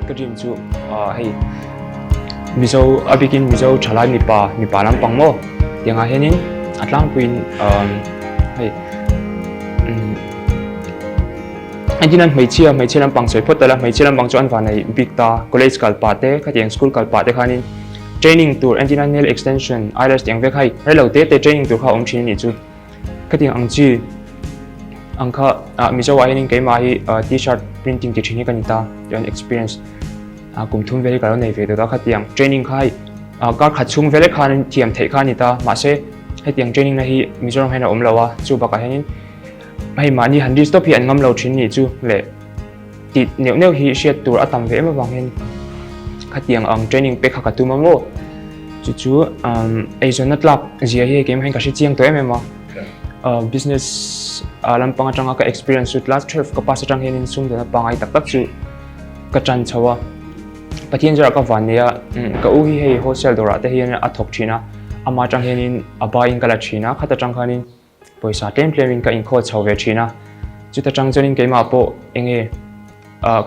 Ka dream chu hei Mizo a bikin Mizo thalai mipa mipa lampang maw tiangah hianin a tlangpuiin hei engtin an hmeichhia hmeichhia lampang sawi phawt tala hmeichhia lampang chu an van nei bik ta college kal pah te khatiang school kal pah te khanin training tur entina nail extension eyelash tiang vek hei reilo te te training tur kha a awm thin a nih chu. Khatiang ang chi ang kha ah Mizo ah hianin keimah hi ah t-shirt printing ti thin hi ka ni ta chuan experience ah kum thum vel hi ka lo nei ve tawh ta khatiang training kha hei ah kar khat chhung vel khan thiam theih kha a ni ta mahse hetiang training na hi Mizoram hian a awm lo a chu bakah hianin hei mahni han risk tawp hi an ngam lo thin nih chu leh tih neuh neuh hi hriat tur a tam ve em avang hian khatiang ang training pek kha ka tum a maw chu chu eizawnna tlak zia hi keimah hian ka hre chiang tawh em em a business lampang atanga ka experience chu class 12 ka pass atang hianin sumdawnna pangai tak tak chu ka tan chho a Pathian zarah ka van nei a ka u hi hei wholesale dawrah te hian a thawk thin a ama atang hianin a baiin ka la thin a khat atang khanin Pawisa tlem tlemin ka inkhawl chho ve thin a, chuta tang chuanin keimah pawh enge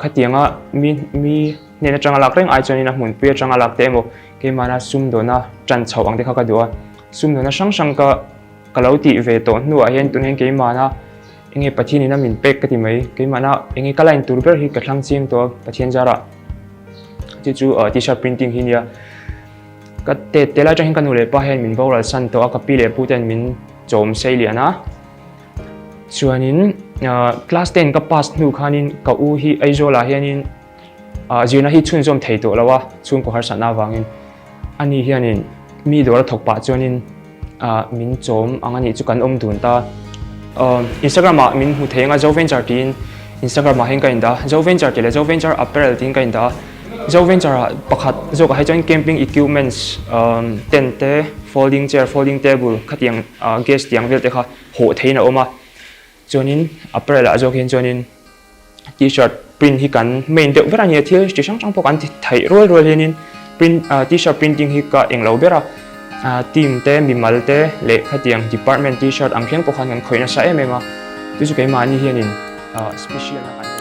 khatianga mi mi hnen atanga lak reng ai chuanin a hmunpui atanga lak te emaw keimahna sumdawna tan chhoh ang te kha ka duh a, sumdawna hrang hrang ka ka lo tih ve tawh hnuah hian tun hian keimahna enge Pathianin a min pek ka ti mai, keimahna enge ka line tur ber hi ka thlang chiang tawh a Pathian zarah chu chu t-shirt printing hi nia. Ka tet te lai atang hian ka nu leh pa hian min boral san tawh a, ka pi leh pu ten min chawm sei lian a. Chuanin class 10 ka pass hnu khanin ka u hi Aizawl ah hianin zirna hi chhunzawm thei tawh lo a, chhungkaw harsatna avangin ani hianin mi dawr a thawk pah chuanin min chawm ang a nih chu kan awm dun ta. Instagram ah min hmu thei anga Zoventure tiin Instagram ah hian ka indah a, Zoventure tih leh Zoventure Apparel tiin ka indah a. Zoventure ah pakhat zawkah hi chuan camping equipments tent te, folding chair, folding table khatiang gas tiang vel te kha hawh theihin a awm a. Chuanin apparel ah zawk hian chuanin t-shirt print hi kan main deuh ber a nia, thil chi hrang hrang pawh kan ti theih rual rual hianin print t-shirt printing hi ka englo ber a, team te mimal te leh khatiang department t-shirt ang thleng pawh khan kan khawih nasa em em a, chu chu keimahni hianin special na kan.